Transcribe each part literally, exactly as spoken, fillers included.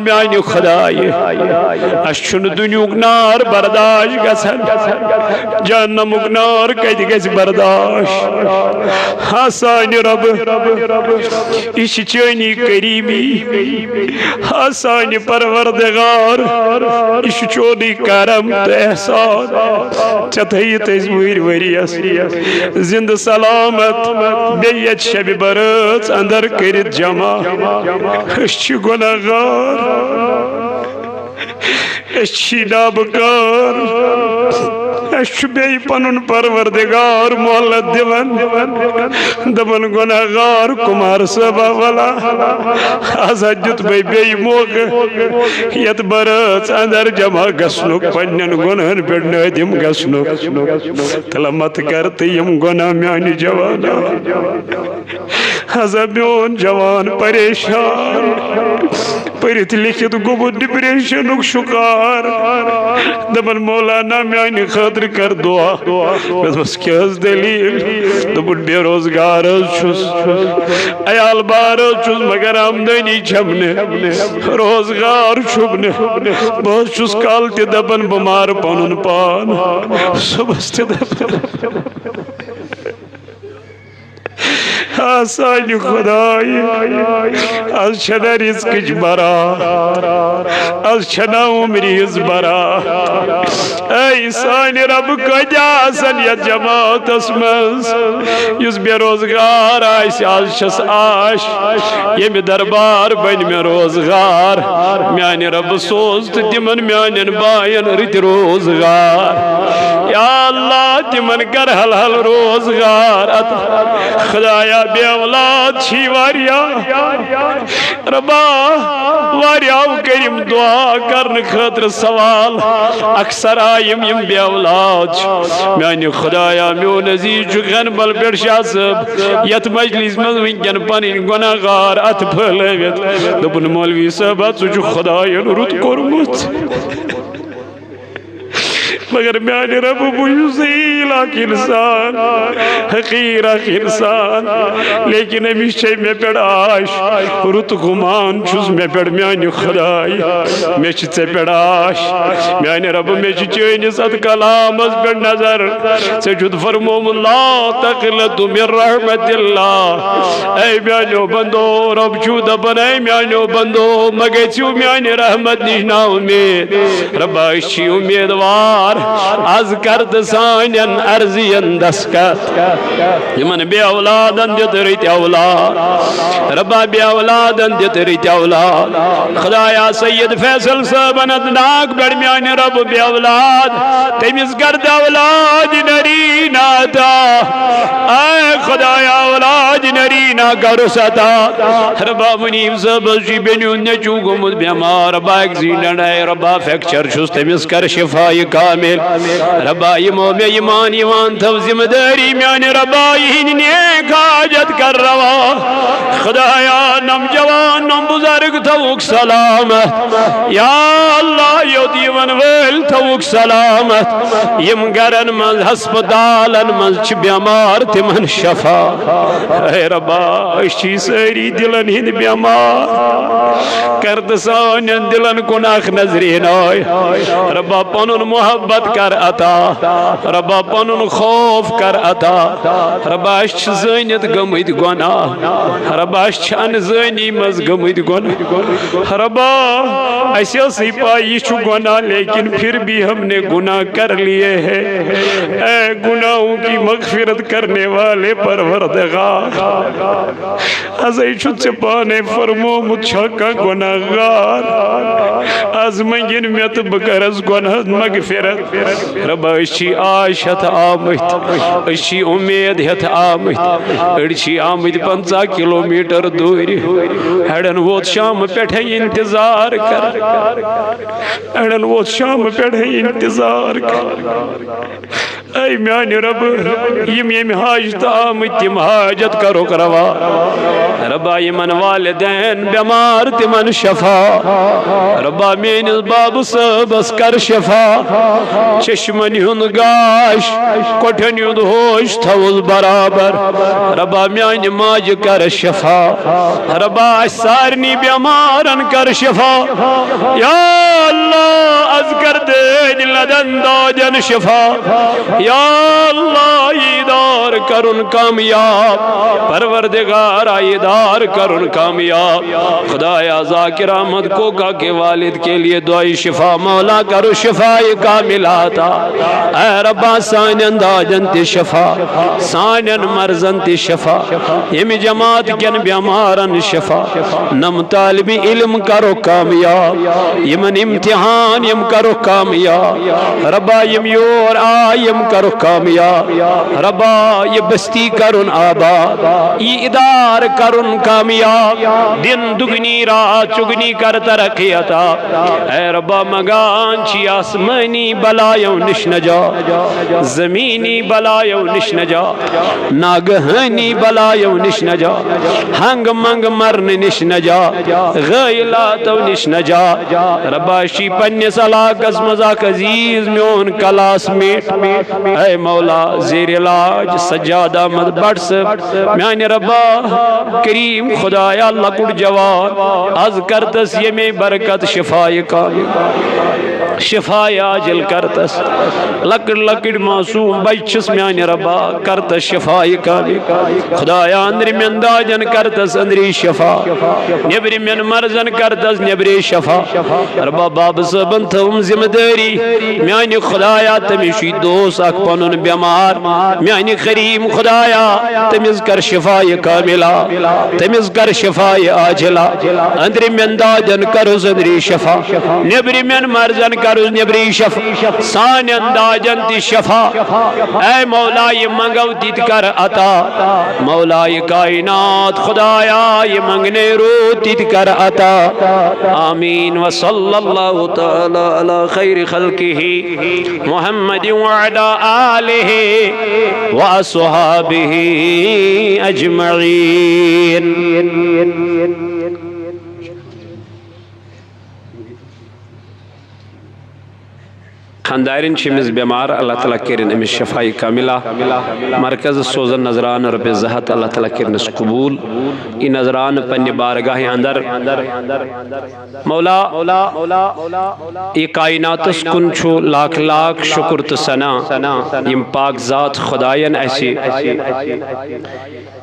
میانہِ خدایہِ، اَسہِ چھُنہٕ دُنیُک نار برداشت گژھان، جہنمُک نار کتہِ گژھِ برداشت؟ ہا سانہِ رۄبہٕ، یہِ چھِ چٲنی قریبی۔ ہا سانہِ پروردگار، یہِ چھُ چونُے کرم تہٕ احسان۔ ژےٚ تھٲیِتھ أسۍ وُہٕرۍ ؤرۍیَس زِندٕ سلامت، بیٚیہِ یَتھ شبِ برٲژ اندر کٔرِتھ جمع۔ أسۍ چھِ گۄناہ گار، أسۍ چھی نابکار، اَسہِ چھُ بیٚیہِ پنُن پروردگار مۄہلت دِوان، دَپان، گۄناہ گار کُمار صٲبا، ولا، از ہا دیُت مےٚ بیٚیہِ موقعہٕ یَتھ برٲژ اندر جمع گژھنُک، پننٮ۪ن گۄنہن پٮ۪ٹھ نٲدِم گژھنُک۔ تلہٕ مت کر تہٕ یِم گۄناہ میانہِ جوانا۔ ہزا میون جوان پریشان، پٔرِتھ لیکھِتھ گوٚمُت ڈپریشنُک شکار۔ دپان، مولانا، میانہِ خٲطرٕ کر دعا۔ مےٚ دوٚپمس، کیٛاہ حظ دٔلیٖل؟ دوٚپُن، بے روزگار حظ چھُس، عیال بار حظ چھُس، مگر آمدنی چھَم نہٕ، روزگار چھُم نہٕ۔ بہٕ حظ چھُس کالہٕ تہِ دپان، بہٕ مارٕ پنُن پان، صُبحس تہِ دپان۔ آ سانہِ خدایہِ، از چھنہ رزقٕچ برا، از چھنہ عمر ہٕنٛز برا۔ اے سانہِ رب، کٲتیٛاہ آسن یتھ جماعتس منٛز، یُس بے روزگار آسہِ، از چھس آش، ییٚمہِ دربار بنہِ مےٚ روزگار۔ میانہِ رب، سوز تہٕ تِمن میانٮ۪ن باین رٕتۍ روزگار۔ یا اللہ، تِمن کر حلال روزگار عطا۔ خدایا، بے اولاد چھی واریاہ۔ ربا، واریاہو کٔرِم دعا کرنہٕ خٲطرٕ سوال۔ اکثر آیِم یِم بے اولاد چھِ۔ میانہِ خدایا، میون عزیز چھُ گنبل پٮ۪ٹھ شاہ صٲب، یتھ مجلس منٛز وٕنکٮ۪ن پنٕنۍ گۄناہ گار اتھٕ پھٔہلٲوِتھ۔ دوٚپُن، مولوی صٲبا، ژٕ چھُکھ خداین رُت کوٚرمُت۔ مگر میانہِ رب، بہٕ چھُس ذلیل اکھ انسان، حقیٖر اکھ انسان، لیکن أمِس چھے مےٚ پٮ۪ٹھ آش، رُت گُمان چھُس مےٚ پٮ۪ٹھ میانہِ خدایہِ، مےٚ چھِ ژےٚ پٮ۪ٹھ آش۔ میانہِ رب، مےٚ چھِ چٲنِس اتھ کلامس پٮ۪ٹھ نظر۔ ژےٚ چھُتھ فرمومُت، لا تقنطوا من رحمت اللہ۔ اے میانیو بندو، رب چھُ دپان، اے میانیو بندو، مہ گژھِو میانہِ رحمت نِش نا اُمید۔ ربا، أسۍ چھِ اُمیدوار، از کر تہٕ سانٮ۪ن عرضین دستخط۔ یِمن بے اولادن دِتھ رٕتۍ اولاد۔ ربا، بے اولادن دِتھ رٕتۍ اولاد۔ خدایا، سید فیصل صٲبن اتھ ناگ پٮ۪ٹھ میانہِ رب بے اولاد، تٔمِس کر تہٕ اولاد نرینا عطا۔ اے خدایا، اولاد نرینا کرُس عطا۔ ربا، منیب صٲبس چھُ بیٚنہِ ہُنٛد نیٚچوٗ گوٚمُت بٮ۪مار، ربا، ایکسیڈنٹ آیہِ، ربا، فریکچر چھُس، تٔمِس کر شفا کامل۔ ربا، یِمو مےٚ ایمان یِوان تھٲو ذمہٕ دٲری، میانہِ ربا، یِہِنٛدۍ نیک حاجت کر روا۔ خدایا، نم جوان، نم بزرگ تھاوُکھ سلامت۔ یا اللہ، یوٚت یِوان وٲلۍ تھاوُکھ سلامت۔ یِم گرن منٛز، ہسپتالن منٛز چھِ بٮ۪مار، تِمن شفا۔ اے ربا، أسۍ چھِ سٲری دِلن ہٕنٛدۍ بٮ۪مار۔ کر تہٕ سانٮ۪ن دِلن کُن اکھ نظرِ عنایت۔ ربا، پنُن محبت کر عطا۔ ربا، پنُن خوف کر عطا۔ ربا، أسۍ چھِ زٲنِتھ گٔمٕتۍ گۄناہ۔ ربا، أسۍ چھِ انزٲنی منٛز گٔمٕتۍ گۄناہ۔ ربا، اَسہِ ٲسٕے پَے یہِ چھُ گۄناہ، لیکن پھر بھی ہم نے گناہ کر لیے ہیں۔ اے گناہوں کی مغفرت کرنے والے پروردگار، ازے چھُ ژےٚ پانے فرمومُت، چھا کانٛہہ گۄناہ گار؟ از منٛگِن مےٚ تہٕ بہٕ کرس گۄناہ مغفرت۔ ربا، أسۍ چھِ آش ہٮ۪تھ آمٕتۍ، أسۍ چھِ اُمید ہٮ۪تھ آمٕتۍ، أڑۍ چھِ آمٕتۍ پنٛژاہ کلوٗمیٖٹر دوٗرِ۔ اڑٮ۪ن ووت شام پٮ۪ٹھے انتظار کر، اڑٮ۪ن ووت شام پٮ۪ٹھے انتظار کر۔ اے میانہِ رب، یِم ییٚمہِ حاجتہٕ آمٕتۍ، تِم حاجت کرُکھ روا۔ ربا، یِمن والدین بیمار، تِمن شفا۔ ربا، میٲنِس بابہٕ صٲبس کر شفا۔ چشمن ہُنٛد گاش، کۄٹھٮ۪ن ہُنٛد ہوش تھاوُس برابر۔ ربا، میانہِ ماجہِ کر شفا۔ ربا، اسہِ سارنٕے بیمارن کر شفا۔ یا اللہ، از کر دٲدۍ لدن دادٮ۪ن شفا۔ یا اللہ، یہِ ادارٕ کرُن کامیاب۔ پروردگارا، یہِ ادارٕ کرُن کامیاب۔ خدایا، ذاکر احمد کوکا کے والد کے لیے دعائے شفا۔ مولا، کرو شفا کاملہ عطا۔ اے ربا، سانٮ۪ن دادٮ۪ن تہِ شفا، سانٮ۪ن مرضن تہِ شفا، ییٚمہِ جماعت کٮ۪ن بیمارن شفا، نم طالب علم کرو کامیاب، یِمن امتحان یِم کرو کامیاب۔ ربا، یِم یور آے، یِم کرو کامیاب۔ ربا، یہِ بستی کرُن آباد، یہِ ادارٕ کرُن کامیاب، دِن دُگنی راتھ چُگنی کر ترقی عطا۔ اے ربا، منگان چھی آسمٲنی بلایو نِش نجات، زمینی بلایو نِش نجات، ناگہٲنی بلایو نِش نجات، ہنگ منگ مرنہٕ نِش نجات، غٲیلاتو نِش نجات۔ ربا، چھی پننِس علاقس منٛز اکھ عزیز میون کلاس میٹ، اے مولا، زیر علاج سجاد احمد بٹ صٲب، میانہِ ربا کریم خدایا، لۄکُٹ جوان، از کرتس ییٚمے برکت شفایہِ کامل، شفایہِ عاجل کرتس۔ لۄکٕٹۍ لۄکٕٹۍ معصوم بچہٕ چھِس میانہِ ربا، کرتس شفایہِ کامل۔ خدایا، أنٛدرِمٮ۪ن دادٮ۪ن کرتس أنٛدری شفا، نیٚبرِمٮ۪ن مرضن کرتس نیٚبری شفا۔ ربا، بابہٕ صٲبن تھٲوٕم ذمہٕ دٲری، میانہِ خدایا، تٔمِس چھُے دوس اکھ پنُن بٮ۪مار، میانہِ کریم خدایا، تٔمِس کر شفایہِ کاملہ، تٔمِس کر شفایہِ عاجلہ۔ أنٛدرِمٮ۪ن دادٮ۪ن کرُس أنٛدری شفا، نیٚبرِمٮ۪ن مرضن کرُس نیٚبری شفا، سانٮ۪ن دادٮ۪ن تہِ شفا۔ اے مولا، یہِ منگو تِتہِ کر عطا۔ مولا، یہِ کائنات خدایا، یہِ منگنے روٗد تِتہِ کر عطا۔ آمین۔ وصلی اللہ تعالی علی خیر خلقہ محمد وعلی آلہ وأصحابہ اجمعین۔ خاندارین چھِ أمِس بٮ۪مار، اللہ تعالیٰ کٔرِن أمِس شفایہِ کاملہ۔ مرکز سوزن نذرانہٕ رۄپیہِ زٕ ہتھ، اللہ تعالیٰ کٔرِنس قبوٗل۔ یہِ نذرانہٕ پننہِ بارگاہہِ اندر۔ مولا، یہِ کائناتس کُن چھُ لاکھ لاکھ شُکر تہٕ ثنا، یِم پاک ذات خداین اسہِ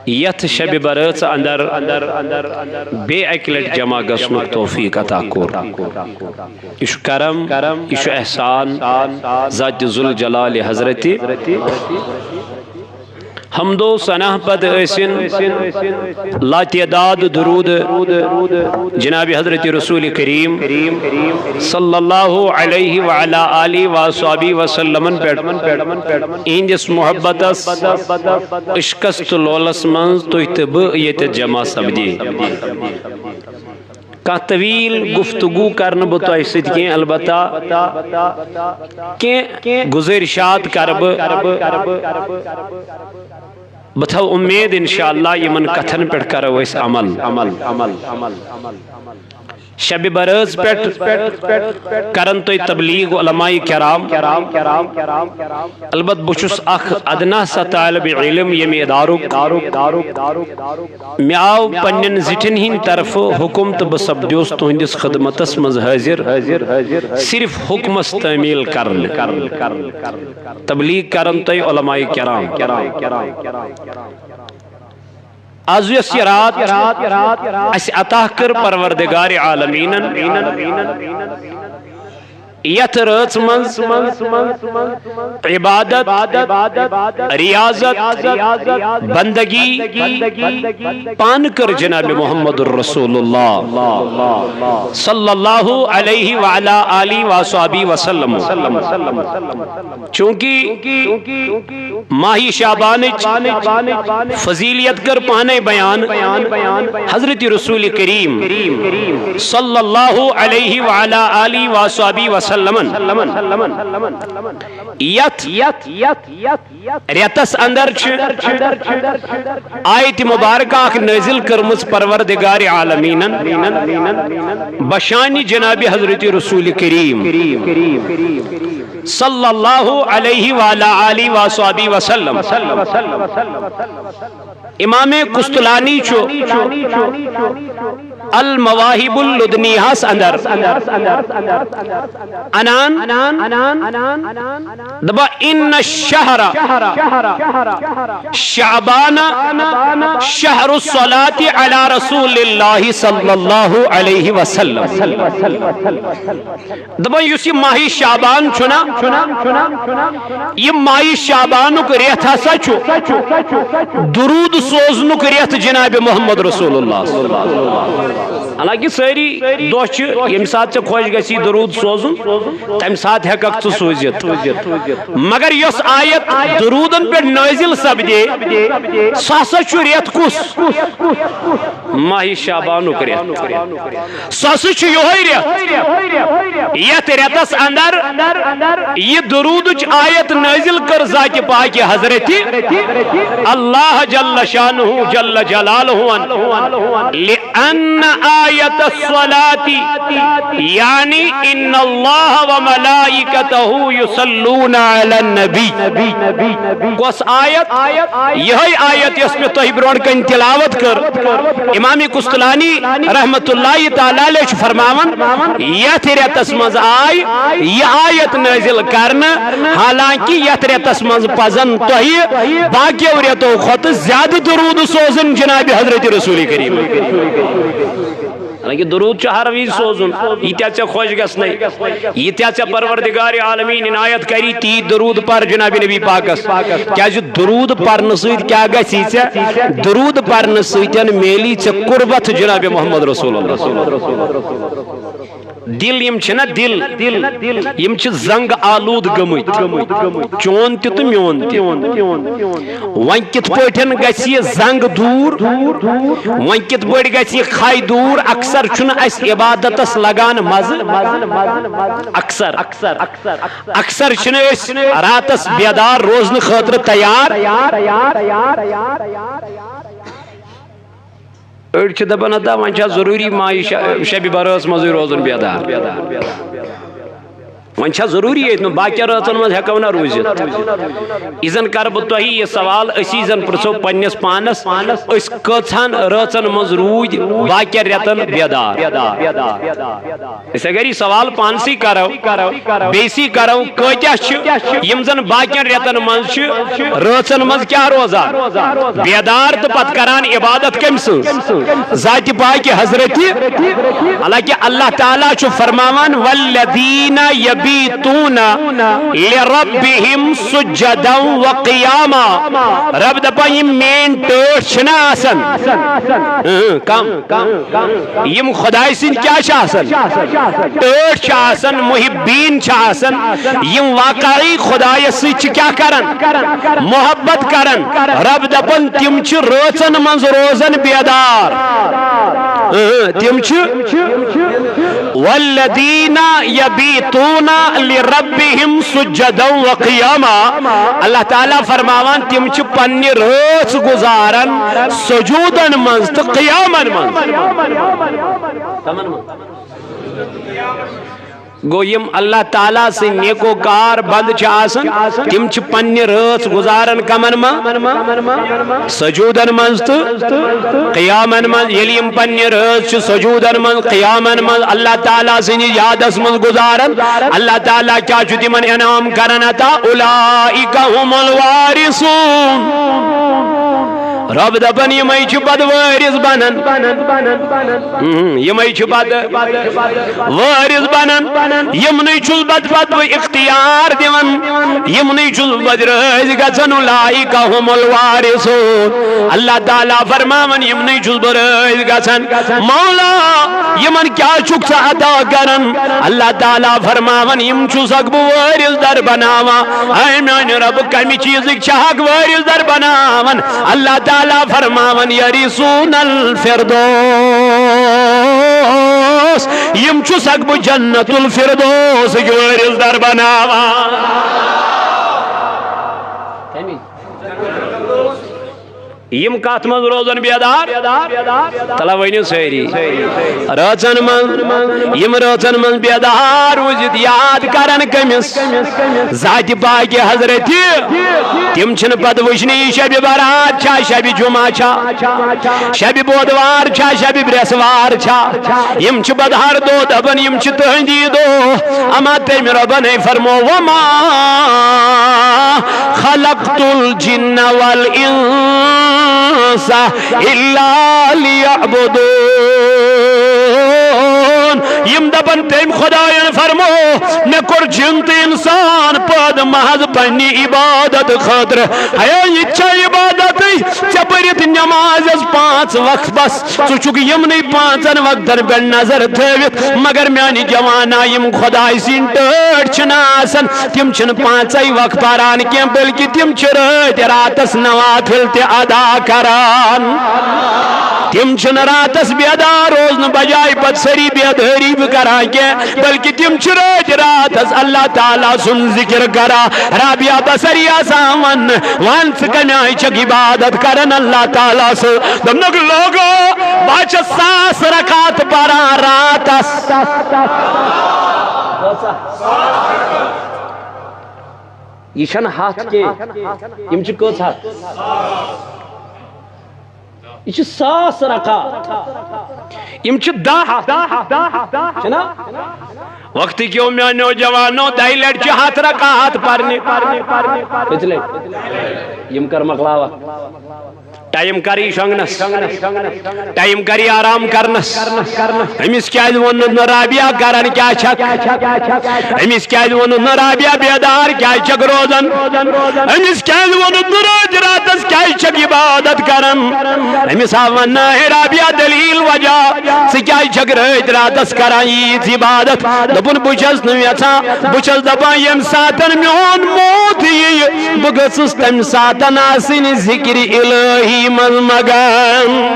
یتھ شبِ برٲژ اندر بیٚیہِ اکہِ لٹہِ جمع گژھنُک توفیق عطا کوٚر۔ یہِ چھُ کرم، یہِ چھُ احسان ذات ذوالجلال حضرت۔ حمد و ثنا پتہٕ ٲسِن لاتعداد درود جناب حضرت رسول کریم صلی اللہ علیہ وعلی آلہ وصحبہ وسلمن پٮ۪ٹھ، اِہِنٛدِس محبتس، عشقس تہٕ لولس منٛز تُہۍ تہٕ بہٕ ییٚتٮ۪تھ جمع سپدے۔ کانٛہہ طویل گفتگو کرٕ نہٕ بہٕ تۄہہِ سۭتۍ کینٛہہ، البتہ کینٛہہ گزٲرشات کرٕ بہٕ۔ بہٕ تھاوٕ اُمید، انشاءاللہ، یِمن کتھن پٮ۪ٹھ کرو أسۍ عمل۔ شبِ برٲژ پٮ۪ٹھ کرن تۄہہِ تبلیغ علماء کرام۔ البتہ بہٕ چھُس اکھ ادنا سا طالب علم ییٚمہِ ادارُک۔ مےٚ آو پننٮ۪ن زِٹھٮ۪ن ہٕنٛدِ طرفہٕ حُکم تہٕ بہٕ سپدیوس تُہنٛدِس خدمتس منٛز حٲضِر، صرف حُکمس تعمیل کرنہٕ۔ تبلیغ کرن تۄہہِ علماء کرام۔ از یۄس یہِ رات اسہِ عطا کٔر پروردگار عالمیٖنن، یتھ رٲژ منٛز عبادت، ریاضت، بندگی پانہٕ کٔر جناب محمد رسول اللہ صلی اللہ علیہ وعلی آلہ وصحبہ وسلم۔ چونکہ ماہ شعبانٕچ فضیلیت کٔر پانے بیان۔ حضرت رسول کریم صلی اللہ علیہ وعلی آلہ وصحبہ وسلم وسلم۔ یتھ رٮ۪تس اندر چھِ آیت مبارکہ اکھ نٲزِل کٔرمٕژ پروردگار عالمیٖنن بشانِ جناب حضرت رسول کریم صلی اللہ علیہ وعلی آلہ وصحبہ وسلم۔ امام قسطلانی چھُ المواہب اللدنیہس اندر انان دپان، ان شہر شعبان شہر الصلاۃ علی رسول اللہ صلی اللہ علیہ وسلم۔ دپان، یُس یہِ ماہِ شعبان چھُنا، یہِ ماہِ شعبانُک رٮ۪تھ ہسا چھُ درود سوزنُک رٮ۪تھ جناب محمد رسول اللہ۔ حالانکہ سٲری دۄہ چھِ، ییٚمہِ ساتہٕ ژےٚ خۄش گژھی درود سوزُن، تمہِ ساتہٕ ہٮ۪ککھ ژٕ سوٗزِتھ۔ مگر یۄس آیت درودن پٮ۪ٹھ نٲزِل سپدے، سُہ ہسا چھُ رٮ۪تھ کُس؟ ماہِ شعبانُک رٮ۪تھ۔ سُہ ہسا چھُ یِہوٚے رٮ۪تھ، یتھ رٮ۪تس اندر یہِ درودٕچ آیت نٲزِل کٔر ذاتِ پاکہِ حضرتِ اللہ جل شانہ جل جلالہ۔ لأن آیت الصلاۃ، یعنی ان اللہ وملائکتہ یصلون علی النبی۔ کۄس آیت؟ یِہوٚے آیت یۄس مےٚ تۄہہِ برونٛٹھ کنہِ تلاوت کٔر۔ امام قسطلانی رحمت اللہ تعالی علیہ چھُ فرماوان، یتھ رٮ۪تس منٛز آے یہِ آیت نٲزِل کرنہٕ، حالانکہ یتھ رٮ۪تس منٛز پزن تۄہہِ باقیو رٮ۪تو کھۄتہٕ زیادٕ درود سوزُن جناب حضرت رسول کریم۔ حالانکہ درود چھُ ہر وِزِ سوزُن، ییٖتیٛاہ ژےٚ خۄش گژھنَے، ییٖتیٛاہ ژےٚ پروردگار عالمین عنایت کری، تی درود پر جناب نبی پاکس۔ کیازِ درود پرنہٕ سۭتۍ کیٛاہ گژھی ژےٚ؟ درود پرنہٕ سۭتۍ میلی ژےٚ قربت جناب محمد رسول اللہ۔ دل یِم چھِنہ دل، یِم چھِ زنگ آلود گٔمٕتۍ، چون تہِ تہٕ میون تہِ۔ وۄنۍ کِتھ پٲٹھۍ گژھِ یہِ زنگ دوٗر؟ وۄنۍ کِتھ پٲٹھۍ گژھِ یہِ کھے دوٗر؟ اکثر چھُنہٕ اَسہِ عبادتس لگان مزٕ۔ اکثر، اکثر چھِنہٕ أسۍ راتس بیدار روزنہٕ خٲطرٕ تیار۔ أڑۍ چھِ دَپان، ہتا وۄنۍ چھا ضروٗری ماہِ شب، شبِ برٲژ منٛزٕے روزُن بیدار؟ وۄنۍ چھا ضروٗری ییٚتہِ نہٕ باقین رٲژن منٛز ہٮ۪کو نہ روٗزِتھ؟ یہِ زن کرٕ بہٕ تۄہہِ یہِ سوال، أسی زن پرژھو پننِس پانس، أسۍ کٔژہن رٲژن منٛز روٗدۍ باقین رٮ۪تن بیدار؟ أسۍ اگر یہِ سوال پانسٕے کرو، بیٚیہِ سٕے کرو، کۭتیاہ چھِ یِم زن باقین رٮ۪تن منٛز چھِ رٲژن منٛز کیٛاہ روزان؟ بیدار تہٕ پتہٕ کران عبادت کٔمۍ سٕنٛز؟ ذاتِ پاکہِ حضرتِ۔ حالانکہ اللہ تعالیٰ چھُ فرماوان، والذین یبیتون لربہم سجدا و قیاما۔ رب دپان، یِم میٲنۍ ٹٲٹھۍ چھِنہ آسان، اۭں، کم، یِم خداے سٕنٛدۍ کیٛاہ چھِ آسان؟ ٹٲٹھۍ چھِ آسان، محبین چھِ آسان، یِم واقعی خدایس سۭتۍ چھِ کیٛاہ کران؟ محبت کران۔ رب دپان، تِم چھِ رٲژن منٛز روزان بیدار۔ اۭں، تِم چھِ والذین یبیتون لربہم سجدا و قیاما۔ اللہ تعالیٰ فرماوان، تِم چھِ پننہِ رٲژ گُزاران سجودن منٛز تہٕ قیامن منٛز۔ گوٚو، یِم اللہ تعالیٰ سٕنٛدۍ نیکوکار بندٕ چھِ آسان، تِم چھِ پننہِ رٲژ گُزاران کمن منٛز؟ سجودن منٛز تہٕ قیامن منٛز۔ ییٚلہِ یِم پننہِ رٲژ چھِ سجودن منٛز، قیامن منٛز اللہ تعالیٰ سٕنٛدِس یادس منٛز گُزاران، اللہ تعالیٰ کیٛاہ چھُ تِمن انعام کران عطا؟ اولئک هم الوارثون۔ رب دپان، یِمے چھِ پتہٕ وٲرِث بنان۔ اہم، یِمے چھِ پتہٕ وٲرِث بنان۔ یِمنٕے چھُس بہٕ پتہٕ، پتہٕ بہٕ اختیار دِوان۔ یِمنٕے چھُس بہٕ پتہٕ رٲضۍ گژھان۔ اولئک هم الوارثون۔ اللہ تعالیٰ فرماوان، یِمنٕے چھُس بہٕ رٲضۍ گژھان۔ مولا، یِمن کیٛاہ چھُکھ ژٕ عطا کران؟ اللہ تعالیٰ فرماوان، یِم چھُسکھ بہٕ وٲرِث در بناوان۔ اے میانہِ رب، کمہِ چیٖزٕکۍ چھہکھ وٲرِث در بناوان؟ اللہ تعالیٰ فرماوان، یرثون الفردوس، یِم چھُسکھ بہٕ جنت الفردوسٕکۍ وٲرِث در بناوان۔ یِم کتھ منٛز روزن بیدار؟ تلا ؤنِو سٲری۔ رٲژن منٛز، یِم رٲژن منٛز بیدار روٗزِتھ یاد کرن کٔمِس؟ ذاتِ پاکہِ حضرتِ۔ تِم چھِنہٕ پتہٕ وٕچھنٕے، یہِ شبِ برات چھا، شبِ جمعہ چھا، شبِ بودوار چھا، شبِ برٛٮ۪سوار چھا۔ یِم چھِ بدہار دۄہ دپان، یِم چھِ تُہنٛدی دۄہ۔ اما تٔمۍ رۄبن ہے فرمو، وما خلقت الجن والانس الا لیعبدون۔ یِم دپن، تٔمۍ خداین فرمو، مےٚ کوٚر جِن تہٕ انسان پٲدٕ محض پننہِ عبادت خٲطرٕ۔ ہیا، یہِ تہِ چھا عبادتٕے؟ ژےٚ پٔرِتھ نمازس پانٛژھ وقت بس، ژٕ چھُکھ یِمنٕے پانٛژن وقتن پٮ۪ٹھ نظر تھٲوِتھ، مگر میانہِ جوانا، یِم خداے سٕنٛدۍ ٹٲٹھۍ چھِنہٕ آسان، تِم چھِنہٕ پانٛژے وقت پران کینٛہہ، بلکہِ تِم چھِ رٲتۍ راتس نوافل تہِ ادا کران۔ تِم چھِنہٕ راتس بیدار روزنہٕ بجایہِ پتہٕ سٲری بیدٲری بہٕ کران کینٛہہ، بلکہِ تِم چھِ رٲتۍ راتس اللہ تعالیٰ سُنٛد ذکر کران۔ رابعہ بصری آسان وننہٕ، وَن ژٕ کَمہِ آیہِ چھَکھ عبادت کران اللہ تعالیٰ سٕنٛز؟ دوٚپنَکھ، لوگو، بہٕ چھَس ساس رکعت پران راتس۔ یہِ چھَنہٕ ہَتھ کینٛہہ، یِم چھِ کٔژ ہَتھ؟ یہِ چھِ ساس رکعت۔ یِم چھِ دَہ۔ چھِنا؟ وقتٕکیو میٛانیو جوانو، دَہہِ لَٹہِ چھِ ہَتھ رکعت پَرنہِ۔ کٔژِ لَٹہِ؟ یِم کر مۄکلاوَکھ۔ ٹایم کر یہِ شۄنٛگنَس۔ ٹایم کر یہِ آرام کرنَس۔ أمِس کیٛازِ ووٚنُتھ نہٕ، رابعہ، کران کیٛاہ چھَکھ؟ أمِس کیٛازِ ووٚنُتھ نہٕ، رابعہ، بیدار کیٛازِ چھَکھ روزان؟ أمِس کیٛازِ ووٚنُتھ نہٕ، رٲتۍ راتس کیٛازِ چھَکھ عبادت کران؟ أمِس آو وننہٕ، ہے رابعہ، دلیل وجہ، ژٕ کیٛازِ چھَکھ رٲتۍ راتس کران ییٖژ عبادت؟ دوٚپُن، بہٕ چھَس نہٕ یژھان، بہٕ چھَس دپان، ییٚمہِ ساتن میون موت یِیہِ، بہٕ گٔژھٕس تَمہِ ساتن آسٕنۍ ذِکرِ الٰہی منٛز مگن۔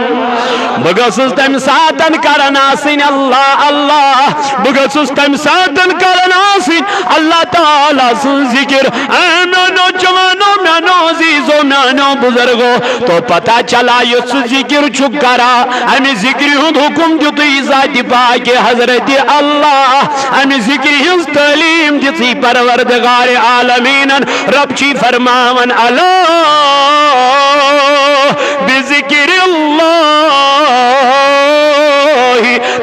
بہٕ گٔژھٕس تَمہِ ساتن کران آسٕنۍ اللہ، اللہ۔ بہٕ گٔژھٕس تَمہِ ساتن کران آسٕنۍ اللہ تعالیٰ سٕنٛز ذِکر۔ اے میٛانیو جوانو، میٛانیو عزیزو، میٛانیو بزرگو، تو پتہ چلا یُس سُہ ذِکر چھُ کران، اَمہِ ذِکرِ ہُنٛد حُکم دیُتُے ذاتِ پاکِ حضرتِ اللہ، اَمہِ ذِکرِ ہٕنٛز تعلیٖم دِژٕے پروردگارِ عالمیٖنن۔ رب چھی فرماوان، الا بذکر اللہ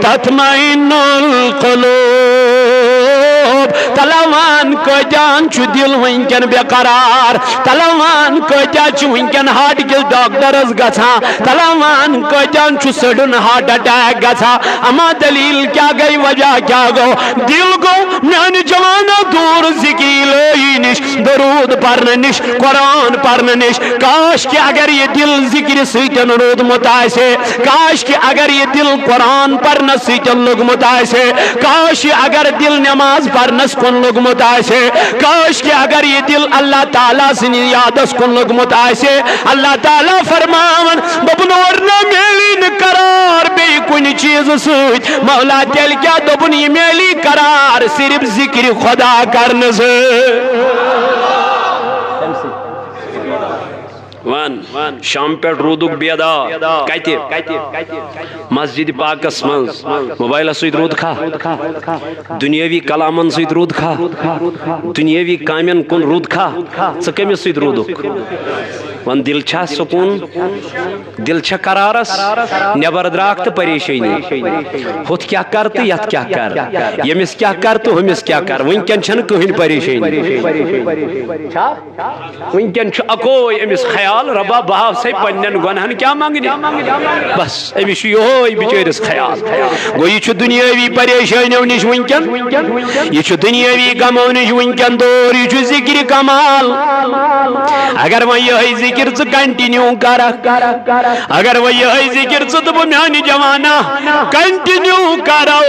تطمئن القلوب۔ تلوان کٲتیٛاہن چھُ دِل وٕنکٮ۪ن بے قرار، تلوان کٲتیٛاہ چھِ وٕنکٮ۪ن ہارٹ کِس ڈاکٹرس گژھان، تلوان کٲتیٛاہن چھُ سڈن ہارٹ اٹیک گژھان۔ اما دلیل کیٛاہ گٔے، وجہ کیٛاہ گوٚو؟ دل گوٚو میانہِ جوانو دوٗر ذِکرِ الٰہی نِش، درود پرنہٕ نِش، قرآن پرنہٕ نِش۔ کاش کہِ اگر یہِ دل ذِکرِ سۭتۍ روٗدمُت آسہِ ہے، کاش کہِ اگر یہِ دل قرآن پرنہٕ سۭتۍ لوٚگمُت آسہِ ہے، کاش کہِ اگر دل نماز پرنس کُن لوٚگمُت آسہِ ہے، کاش کہِ اگر یہِ دل اللہ تعالیٰ سٕنٛدِ یادس کُن لوٚگمُت آسہِ ہے۔ اللہ تعالیٰ فرماوان، دوٚپُن، اور نہ میلی نہٕ قرار بیٚیہِ کُنہِ چیٖزٕ سۭتۍ۔ مولا تیٚلہِ کیٛاہ؟ دوٚپُن، یہِ میلی قرار صرف ذِکرِ خدا کرنہٕ سۭتۍ۔ وَن، شام پٮ۪ٹھ روٗدُکھ بیدار۔ کَتہِ؟ مسجد پاکس منٛز۔ موبایلس سۭتۍ روٗدکھا؟ دُنیٲوی کلامن سۭتۍ روٗدکھا؟ دُنیٲوی کامٮ۪ن کُن روٗدکھا؟ ژٕ کٔمِس سۭتۍ روٗدُکھ؟ وَن، دِل چھا سکوٗن؟ دِل چھا قرارس؟ نٮ۪بر درٛاکھ تہٕ پریشٲنی۔ ہُتھ کیٛاہ کر تہٕ یتھ کیٛاہ کر؟ ییٚمِس کیٛاہ کر تہٕ ہُمِس کیٛاہ کر؟ وٕنکٮ۪ن چھنہٕ کٕہٕنۍ پریشٲنی۔ چھا؟ وٕنکٮ۪ن چھُ اکوے أمِس خیال، رۄبا، بہٕ آو سَے پننٮ۪ن گۄنہن کیٛاہ منگنہِ؟ بس، أمِس چھُ یِہوے بِچٲرِس خیال۔ گوٚو، یہِ چھُ دُنیٲوی پریشٲنیو نِش وٕنکٮ۪ن، یہِ چھُ دُنیٲوی غمو نِش وٕنکٮ۪ن دوٗر، یہِ چھُ ذِکرِ کمال۔ اگر وۄنۍ یِہوٚے ذکر ژٕ کنٹینیو کرکھ۔ اگر وۄنۍ یِہوٚے ذکر ژٕ تہٕ بہٕ میانہِ جوانا کنٹینیو کرو،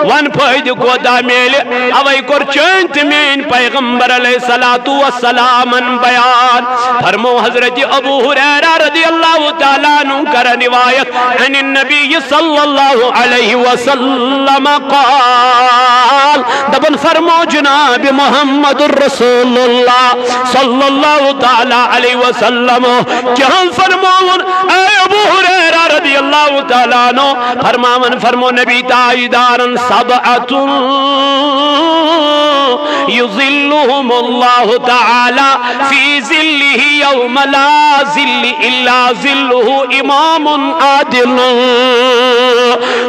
وَن فٲیدٕ کوتاہ میلہِ؟ اوے کوٚر چٲنۍ تہٕ میٲنۍ پیغمبر علیہ الصلوۃ والسلامن بیان۔ فرمو حضرت ابو ہریرہ رضی اللہ تعالیٰ عنہ کرن روایت عن النبی صلی اللہ علیہ وسلم قال، دپن فرمو جناب محمد رسول اللہ صلی اللہ تعالیٰ علیہ وسلم کیا فرماون؟ اے ابو ہریرہ رضی اللہ تعالیٰ عنہ، فرماون فرمو نبی تاجدارن، سبعۃ یظلهم اللہ تعالیٰ فی ظلہ یوم لا ظل الا ظلہ، امام عادل۔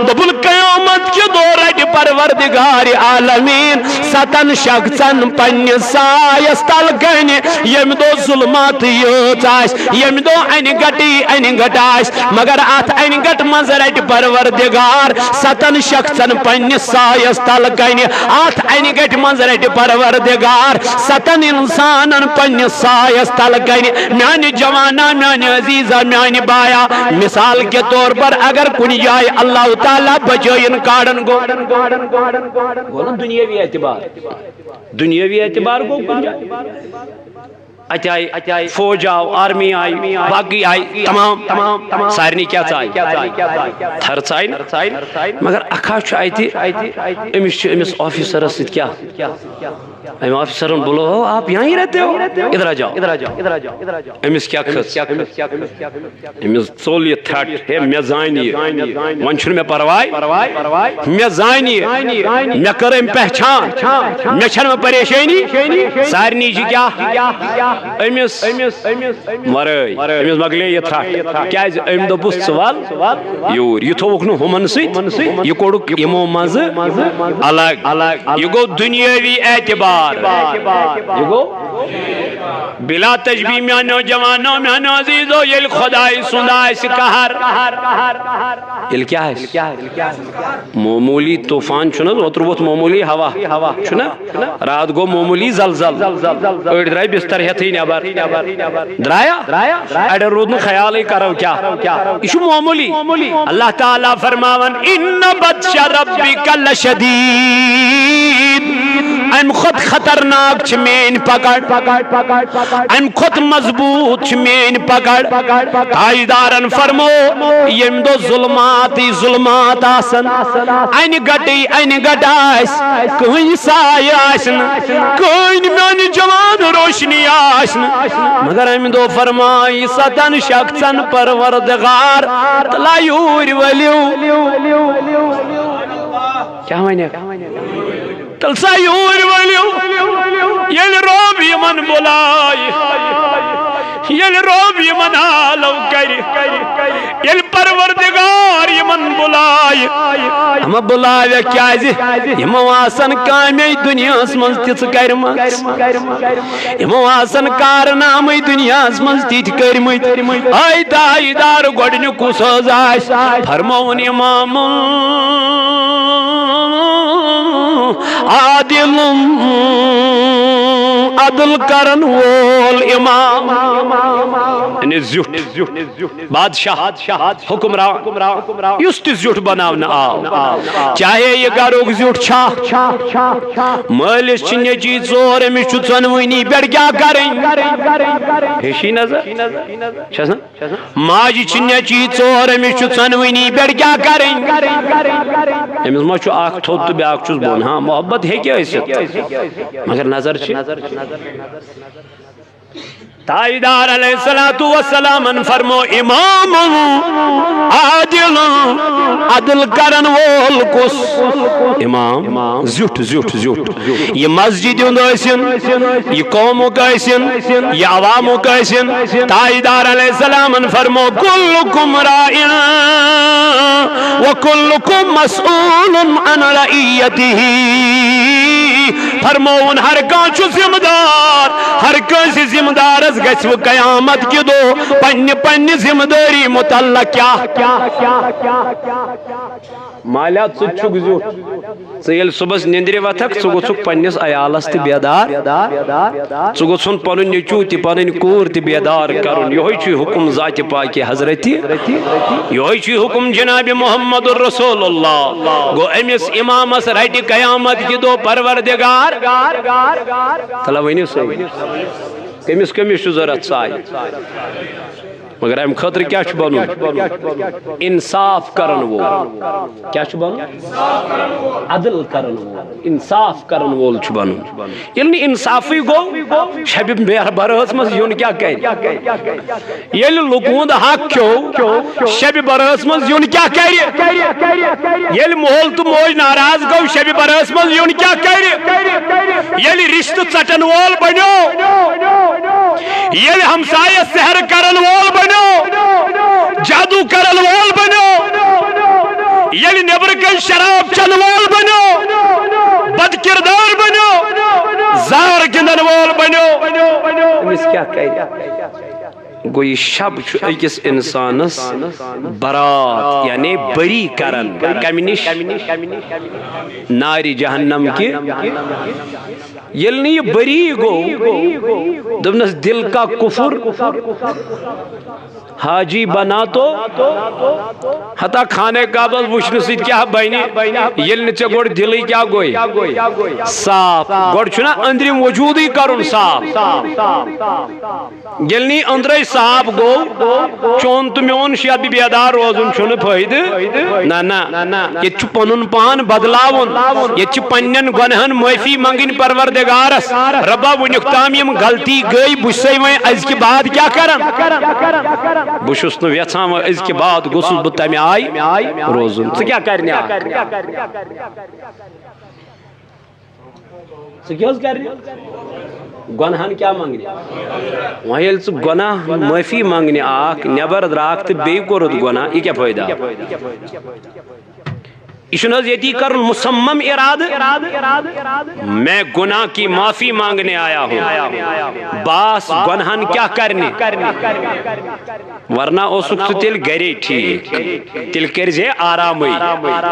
دوٚپُن، قیامت کہِ دۄہ رٹہِ پروردگار عالمین ستن شخصن پننہِ سایس تل کنہِ، ییٚمہِ دۄہ ظلمات یٲژ آسہِ، ییٚمہِ دۄہ انہِ گٹٕے انہِ گٹ آسہِ، مگر اتھ انہِ گٹ منٛز رٹہِ پروردگار ستن شخصن پننہِ سایس تل کنہِ۔ اتھ انہِ گٹہِ منٛز رٹہِ پروردگار ستن انسانن پننہِ سایس تل کنہِ۔ میانہِ جوانا، میانہِ عزیزا، میانہِ بایا، مثال کے طور پر اگر کُنہِ جایہِ اللہ تعالیٰ بچٲیِن کاڑن گوٚو، گوٚو نا دُنیٲوی اعتبار، دُنیٲوی اعتبار گوٚو کُنہِ جایہِ۔ اتہِ آیہِ، اتہِ آیہِ فوج آو، آرمی آیہِ، باقٕے آیہِ، تمام، تمام، تمام۔ سارنٕے کیٛاہ ژایہِ؟ تھر ژایہِ نہ؟ مگر اکھا چھُ اتہِ، أمِس چھُ أمِس آفیسرس سۭتۍ کیٛاہ؟ أمۍ آفیسرن بُلوو، آپ یہاں ہی رہتے ہو؟ ادھر آ جاؤ۔ أمِس کیٛاہ کھٔژ؟ أمِس ژوٚل یہِ تھرٛٹ، ہے، مےٚ زانہِ یہِ۔ وۄنۍ چھُنہٕ مےٚ پرواے۔ مےٚ زانہِ یہِ۔ مےٚ کٔر أمۍ پہچان۔ مےٚ چھَنہٕ وۄنۍ پریشٲنی۔ سارنٕے چھِ کیٛاہ؟ أمِس ورٲے۔ أمِس مۄکلے یہِ تھرٛٹ۔ کیٛازِ؟ أمۍ دوٚپُس، "ژٕ وَل یوٗرۍ۔" یہِ تھوٚوُکھ نہٕ ہُمَن سۭتۍ۔ یہِ کوٚڑُکھ یِمو منٛزٕ الگ۔ یہِ گوٚو دُنیٲوی اعتبار۔ یہِ گوٚو بلا تشبیہ میانیو جوانو، میانیو عزیزو، ییٚلہِ خۄداے سُنٛد آسہِ قہر، ییٚلہِ کیٛاہ آسہِ؟ معموٗلی طوفان چھُنہٕ حظ، اوترٕ ووٚتھ معموٗلی ہوا، چھُنہ؟ راتھ گوٚو معموٗلی زلزل، أڑۍ درٛاے بستر ہٮ۪تھٕے نٮ۪بر۔ درٛایا؟ اَڑٮ۪ن روٗد نہٕ خیالٕے، کرو کیٛاہ؟ یہِ چھُ معموٗلی۔ اللہ تعالیٰ فرماوان، "ان بطش ربک لشدید"۔ امہِ کھۄتہٕ خطرناک چھِ میٲنۍ پکڑ، امہِ کھۄتہٕ مضبوط چھِ میٲنۍ پکڑ۔ تاجدارن فرمو، ییٚمہِ دۄہ ظلماتٕے ظلمات آسن، انہِ گٹٕے انہِ گٹ آسہِ، کٕہٕنۍ سایہِ آسہِ نہٕ، کٕہٕنۍ میانہِ جوان روشنی آسہِ نہٕ، مگر امہِ دۄہ فرمایہِ ستن شخصن پروردگار، تہٕ لا یوٗرۍ ؤلِو۔ کیٛاہ وَنہِ؟ تیٚلہِ سا یوٗرۍ ؤلِو۔ ییٚلہِ رۄب یِمن بُلایہِ، ییٚلہِ رۄب یِمن آلو کرِ، ییٚلہِ پروردگار یِمن بُلایہِ، اما بُلاوکھ کیٛازِ؟ یِمو آسن کامے دُنیاہس منٛز تِژھ کرِمژ، یِمو آسن کارنامے دُنیاہس منٛز تِتھۍ کٔرمٕتۍ۔ اے تاجدار، گۄڈٕنیُک کُس حظ آسہِ؟ فرمووُن، امام عادل، عدل کرن وول امام۔ یعنی زیُٹھ بادشاہ، حکمران، یُس تہِ زیُٹھ بناونہٕ آو، چاہے یہِ گرُک زیُٹھ چھا، مٲلِس چھِ نیٚچی ژور، أمِس چھُ ژۄنوٕنی پٮ۪ٹھ کیٛاہ کرٕنۍ؟ ہِشی نظر چھَس نہ؟ ماجہِ چھِ نیٚچی ژور، أمِس چھُ ژۄنوٕنی پٮ۪ٹھ کیٛاہ کرٕنۍ؟ أمِس ما چھُ اکھ تھوٚد تہٕ بیٛاکھ چھُس بۄن؟ ہاں، محبت ہیٚکہِ ٲسِتھ، مگر نظر چھِ۔ تاجدار علیہ الصلوۃ والسلامن فرمو، امام عادل، عدل کرن وول کُس؟ امام زیُٹھ، زیُٹھ، زیُٹھ۔ یہِ مسجد ہُنٛد ٲسِن، یہِ قومُک ٲسِن، یہِ عوامُک ٲسِن، تاجدار علیہ السلامن فرمو، کلکم راع و کلکم مسئول عن رعیتہ۔ فرمووُن، ہر کانٛہہ چھُ ذمہٕ دار، ہر کٲنٛسہِ ذمہٕ دارس گژھِ وۄنۍ قیامت کہِ دۄہ پننہِ پننہِ ذمہٕ دٲری متعلق کیٛاہ؟ مالیا، ژٕ تہِ چھُکھ زیُٹھ۔ ژٕ ییٚلہِ صُبحس نِندرِ وۄتھکھ، ژٕ گوٚژھُکھ پننِس عیالس تہِ بیدار۔ ژٕ گوٚژھُن پنُن نیٚچوٗ تہِ، پنٕنۍ کوٗر تہِ بیدار کرُن۔ یِہوٚے چھُے حُکُم ذاتِ پاکہِ حضرتِ۔ یِہوٚے چھُے حُکُم جناب محمد رسول اللہ۔ گوٚو، أمِس امامس رٹہِ قیامت کہِ دۄہ پروردگار۔ تلہ ؤنِو سا، کٔمِس کٔمِس چھُ ضوٚرتھ سایہِ؟ مگر امہِ خٲطرٕ کیٛاہ چھُ بنُن؟ انصاف کرن وول۔ کیٛاہ چھُ بنُن؟ عدل کرن وول، انصاف کرن وول چھُ بنُن۔ ییٚلہِ نہٕ انصافٕے گوٚو، شبِ مہر برٲژ منٛز یُن کیٛاہ کرِ؟ ییٚلہِ لُکہٕ ہُنٛد حق کھیوٚو، شبِ برٲژ منٛز یُن کیٛاہ کرِ؟ ییٚلہِ مول تہٕ موج ناراض گوٚو، شبِ برٲژ منٛز یُن کیٛاہ کرِ؟ ییٚلہِ رشتہٕ ژٹن وول بنیو، ییٚلہِ ہمسایس سحر کرن وول بنیو، جادو کرن وول بنیو، ییٚلہِ نیبرٕ کنۍ شراب چٮ۪ن وول بنیو، بد کردار بنیو، زار گنٛدن وول بنیو، أمِس کیٛاہ کرِ؟ گوٚو، یہِ شب چھُ أکِس انسانس برات، یعنی بری کران۔ کمہِ نِش؟ نارِ جہنم کہِ۔ ییٚلہِ نہٕ یہِ بری گوٚو، دوٚپنس، دل کا کفر حاجی بنا تو۔ ہتا خانہ کعبس وٕچھنہٕ سۭتۍ کیٛاہ بنہِ، ییٚلہِ نہٕ ژےٚ گۄڈٕ دِلٕے کیٛاہ گوٚے؟ صاف۔ گۄڈٕ چھُنہ أنٛدرِم وجوٗدٕے کرُن صاف۔ ییٚلہِ نہٕ یہِ أنٛدرَے صاف گوٚو، چون تہٕ میون شب بیدار روزُن چھُنہٕ فٲیدٕ۔ نہ، نہ۔ ییٚتہِ چھُ پنُن پان بدلاوُن۔ ییٚتہِ چھِ پننٮ۪ن گۄنہَن معٲفی منٛگٕنۍ پروردگارس۔ رۄبا، وٕنیُک تام یِم غلطی گٔے، بہٕ چھُسَے وۄنۍ أزکہِ بعد کیٛاہ کران؟ بہٕ چھُس نہٕ یژھان وۄنۍ أزکہِ بعد گوٚژھُس بہٕ تَمہِ آیہِ روزُن۔ ژٕ کیٛاہ کرنہِ آکھ؟ ژٕ کیٛاہ حظ کرنہِ؟ گۄنہَن کیٛاہ منٛگنہِ؟ وۄنۍ ییٚلہِ ژٕ گۄناہ معٲفی منٛگنہِ آکھ، نٮ۪بر درٛاکھ تہٕ بیٚیہِ کوٚرُتھ گۄناہ، یہِ کیٛاہ فٲیدٕ آو؟ یہِ چھُنہٕ حظ ییٚتی کرُن مُصمم اِرادٕ؟ میں گناہ کی معافی مانگنے آیا ہوں۔ بہٕ آس گۄنہَن کیٛاہ کرنہِ؟ ورنہ اوسُکھ ژٕ تیٚلہِ گرے ٹھیٖک، تیٚلہِ کٔرۍ زِ آرامٕے،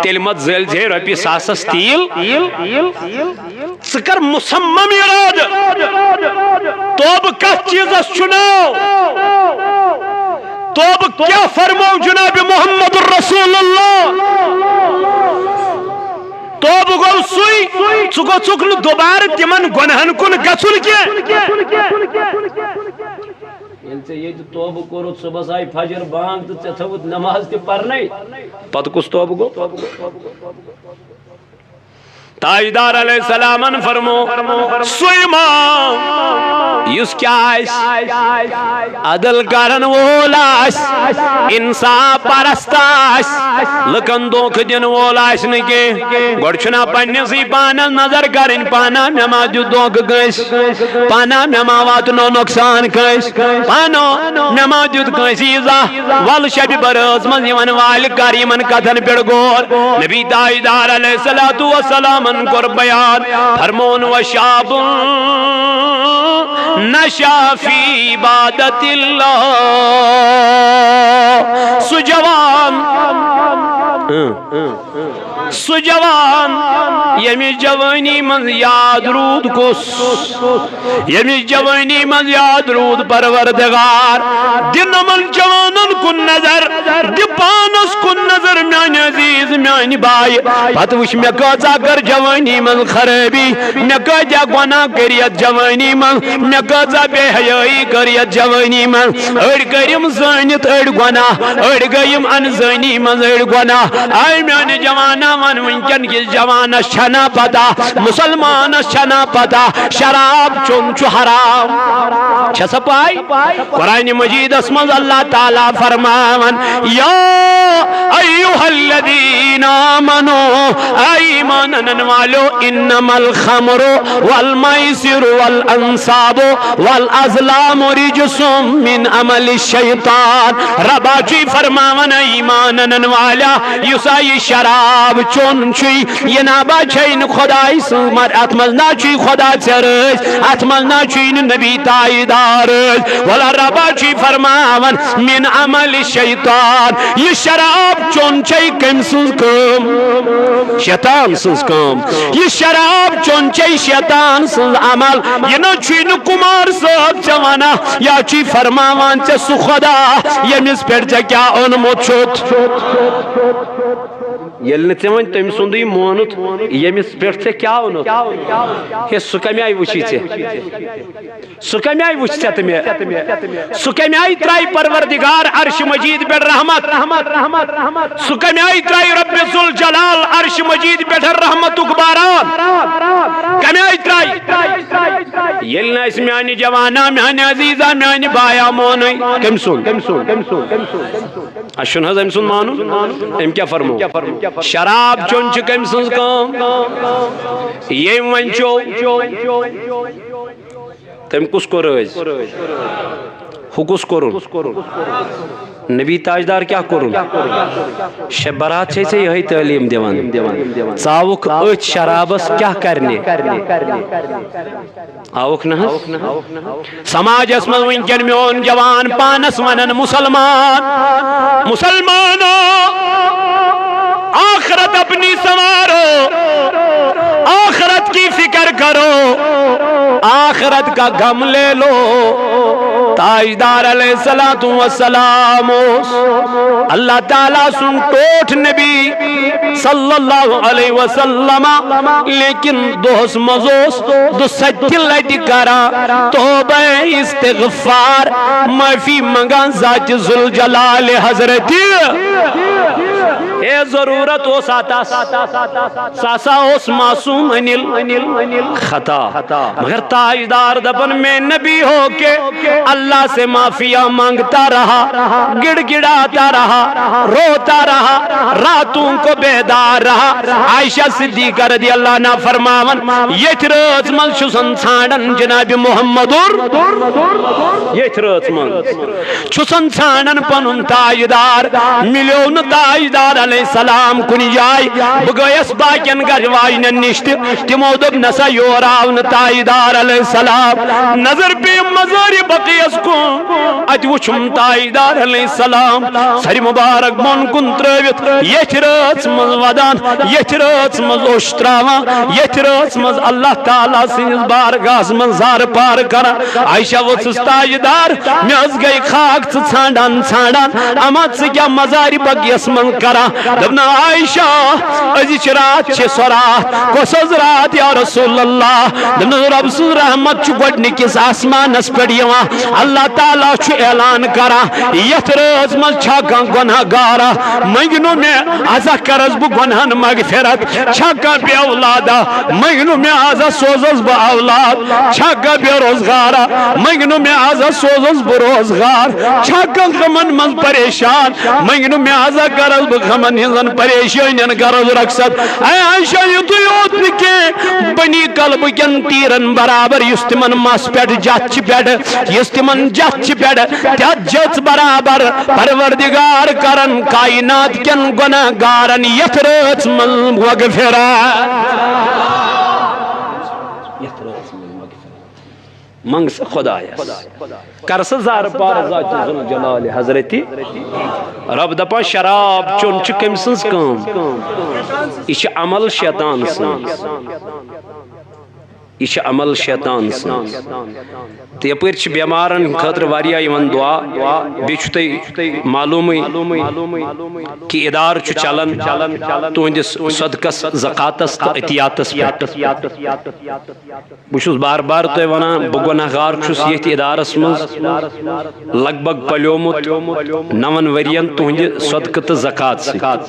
تیٚلہِ مت زٲلۍ زِ رۄپیہِ ساسس تیٖل۔ ژٕ کر مُصمم اِرادٕ، توبہٕ کتھ چیٖزس چھُ ناو؟ توبہٕ کیٛاہ فرموو جناب محمد رسول اللہ؟ توبہٕ گوٚو سُے، ژٕ گوٚژھُکھ نہٕ دوبارٕ تِمن گۄنہن کُن گژھُن کینٛہہ۔ ییٚلہِ ژےٚ ییٚتہِ توبہٕ کوٚرُتھ، صُبحس آیہِ فجر بانگ تہٕ ژےٚ تھٲوٕتھ نماز تہِ پرنے، پتہٕ کُس توبہٕ گوٚو؟ تاجدار علیہ السلامن فرمو، سُے ما یُس کیٛاہ آسہِ؟ عدل کرن وول آسہِ، انصاف پرست آسہِ، لُکن دھوکہٕ دِنہٕ وول آسہِ نہٕ کینٛہہ۔ گۄڈٕ چھُنہ پننِسٕے پانس نظر کرٕنۍ، پانہ مےٚ ما دیُت دھوکہٕ کٲنٛسہِ؟ پانہ مےٚ ما واتنو نۄقصان کٲنٛسہِ؟ پانہ مےٚ ما دیُت کٲنٛسہِ ایٖزا؟ ول شبِ برٲژ منٛز یِوان والہِ کر یِمن کتھن پٮ۪ٹھ غور۔ نبی تاجدار علیہ الصلوۃ والسلامن کوٚر بیان، فرمون، وشاب نشا فی عبادت اللہ، سُہ جوان، سُہ جوان ییٚمِس جوٲنی منٛز یاد روٗد کُس؟ ییٚمِس جوٲنی منٛز یاد روٗد پروردگار، دِ نمن جوانن کُن نظر، دِ پانس کُن نظر، میانہِ عزیز، میانہِ بایہِ۔ پتہٕ وٕچھ مےٚ کۭژاہ کٔر جوٲنی منٛز خرٲبی، مےٚ کۭتیاہ گۄناہ کٔرۍ یتھ جوٲنی منٛز، مےٚ کۭژاہ بے حیٲیی کٔر یتھ جوٲنی منٛز۔ أڑۍ کٔرِم زٲنِتھ، أڑۍ گۄناہ، أڑۍ گٔیِم انزٲنی منٛز، أڑۍ گۄناہ۔ اے میانہِ جوانا، ون وٕنکیٚن کِس جوانس چھنا پتہ، مسلمانس چھنا پتہ، شراب چوٚن چھُ حرام۔ چھےٚ سا پاے؟ قرآن مجیدس منٛز اللہ تعالیٰ فرماوان، فرماوان، یا ایھا الذین آمنو، اے ایمان انن والو، انما الخمر والمیسر والانصاب والازلام رجس من عمل الشیطان۔ ربا چھُے فرماوان، اے ایمان انن والیا، یُس آ یہِ شراب چون چھُے، یہِ نابا چھے نہٕ خداے سٕنٛز مر، اتھ منٛز نا چھُے خدا ژےٚ رٲضۍ، اتھ منٛز نا چھُے نہٕ نبی تاجدار رٲضۍ۔ ولا ربا چھُے فرماوان، من عمل شیطان، یہِ شراب چون چھے کٔمۍ سٕنٛز کٲم؟ شیطان سٕنٛز کٲم۔ یہِ شراب چون چھے شیطان سٕنٛز عمل۔ یہِ نہ چھُے نہٕ کمار صٲب ژےٚ ونان، یا چھُے فرماوان ژےٚ سُہ خدا، ییٚمِس پٮ۪ٹھ ژےٚ کیٛاہ اوٚنمُت چھُتھ۔ ییٚلہِ نہٕ ژےٚ وۄنۍ تٔمۍ سُنٛدُے مونُت، ییٚمِس پٮ۪ٹھ ژےٚ کیٛاہ اوٚنُتھ، ہے، سُہ کَمہِ آیہِ وٕچھی ژےٚ؟ سُہ کَمہِ آیہِ وٕچھ ژےٚ تہٕ مےٚ؟ سُہ کَمہِ آیہِ ترٛایہِ پروردگار عرش مجید پٮ۪ٹھ رحمت؟ سُہ کَمہِ آیہِ ترٛایہِ رب ذوالجلال عرش مجید پٮ۪ٹھ رحمتُک باران؟ کَمہِ آیہِ ترٛایہِ؟ ییٚلہِ نہٕ اَسہِ میٛانہِ جوانا، میٛانہِ عزیزا، میٛانہِ بایا مونُے، کٔمۍ سُنٛد؟ اَسہِ چھُنہٕ حظ أمۍ سُنٛد مانُن؟ أمۍ کیٛاہ فرموو؟ شراب چیوٚن چھُ کٔمۍ سٕنٛز کٲم؟ ییٚمۍ وۄنۍ چیوٚو، تٔمۍ کُس کوٚر رٲضۍ؟ ہُہ کُس کوٚرُن؟ نبی تاجدار کیٛاہ کوٚرُن؟ شب برات چھے ژےٚ یِہوٚے تعلیٖم دِوان۔ ژاوُکھ أتھۍ شرابس کیٛاہ کرنہِ؟ آوُکھ نہ حظ؟ سماجس منٛز وٕنکٮ۪ن میون جوان پانس ونان، مسلمان، مسلمانو، آخرت اپنی سنوارو، آخرت کی فکر کرو، آخرت کا غم لے لو۔ تاجدار علیہ الصلوۃ والسلام اوس اللہ تعالیٰ سُنٛد ٹوٹھ نبی صلی اللہ علیہ وسلم، لیکن دۄہس منٛز اوس دُسَتہِ لٹہِ کران توبہ استغفار، معافی منگان ذات ذوالجلال حضرت۔ ہے، ضرورت اوس اتس، سُہ ہسا اوس معصوم عن الخطا۔ مگر تاجدار دپان، میں نبی ہو کے اللہ سے معافیاں مانگتا رہا، گڑگڑاتا رہا، روتا رہا، راتوں کو بیدار رہا۔ عائشہ صدیقہ رضی اللہ عنہا فرماوان، یتھ رٲژ منٛز چھُسن ژھانڈان جناب محمد اور یتھ رٲژ منٛز چھُسن ژھانڈان پنُن تاجدار، مِلیو نہٕ تاجدار علیہ السلام کُنہِ جایہِ۔ بہٕ گٔیس باقین گرٕ واجنٮ۪ن نِش تہِ، تِمو دوٚپ، نسا یور آو نہٕ تاجدار علیہ السلام۔ نظر پیٚیہِ مزارِ بقیعس کُن، اتہِ وُچھُم تاجدار علیہ السلام سرِ مبارک بۄن کُن ترٲوِتھ یتھ رٲژ منٛز ودان، یتھ رٲژ منٛز اوٚش تراوان، یتھ رٲژ منٛز اللہ تعالیٰ سٕنٛدِس بارگاہس منٛز زارٕ پار کران۔ عائشہ ؤژھٕس تاجدار، مےٚ حظ گٔے خاک ژٕ ژھانڈان ژھانڈان، اما ژٕ کیٛاہ مزارِ بقیعس منٛز کران؟ دوٚپنس، عائشہ، أزِچ راتھ چھِ سۄ راتھ۔ کۄس حظ راتھ یا رسول اللہ؟ دوٚپنس، رۄب سٕنٛز رحمت چھُ گۄڈٕنِکِس آسمانس پٮ۪ٹھ یِوان، اللہ تعالیٰ چھُ اعلان کران، یتھ رٲژ منٛز چھا کانٛہہ گۄناہ گارا، منٛگہِ نہٕ مےٚ، ازا کرس بہٕ گۄناہن مغفرت۔ چھا کانٛہہ بے اولادا، منٛگہِ نہٕ مےٚ، ازا سوزس بہٕ اولاد۔ چھا کانٛہہ بے روزگارا، منٛگہِ نہٕ مےٚ، ازا سوزس بہٕ روزگار۔ چھا کانٛہہ غمن منٛز پریشان، منٛگہِ نہٕ مےٚ، ازا کرس بہٕ غمن ہٕنٛزن پریشٲنین کرس رخصت۔ اے عائشہ، یُتُے یوت نہٕ کینٛہہ، بنی کلبہٕ کٮ۪ن تیٖرن برابر، یُس تِمن مس پٮ۪ٹھ جتھ چھِ پٮ۪ٹھ، یُس تِمن جتھ چھِ پٮ۪ٹھ، تتھ جٔژ برابر پروردگار کرن کائنات کٮ۪ن گۄناہ گارن یتھ رٲژ منٛز مغفرت۔ یتھ رٲژ منٛز مغفرت۔ منٛگ سا خدایس۔ کر سا زارٕ پار ذات ذوالجلال حضرتی۔ رب دپان، شراب چیوٚن چھُ کٔمۍ سٕنٛز کٲم؟ یہِ چھِ عمل شیطان سٕنٛز۔ یہِ چھِ عمل شیطان سٕنٛز۔ تہٕ یپٲرۍ چھِ بٮ۪مارن خٲطرٕ واریاہ یِوان دعا۔ بیٚیہِ چھُ تۄہہِ معلومٕے کہِ ادارٕ چھُ چلان تُہنٛدِس صدقس، زکاتس تہٕ عطیاتس پٮ۪ٹھ۔ بہٕ چھُس بار بار تۄہہِ ونان، بہٕ گۄناہ گار چھُس ییٚتھۍ ادارس منٛز لگ بگ پلیومُت نون ؤرین تُہنٛدِ صدقہٕ تہٕ زکات سۭتۍ۔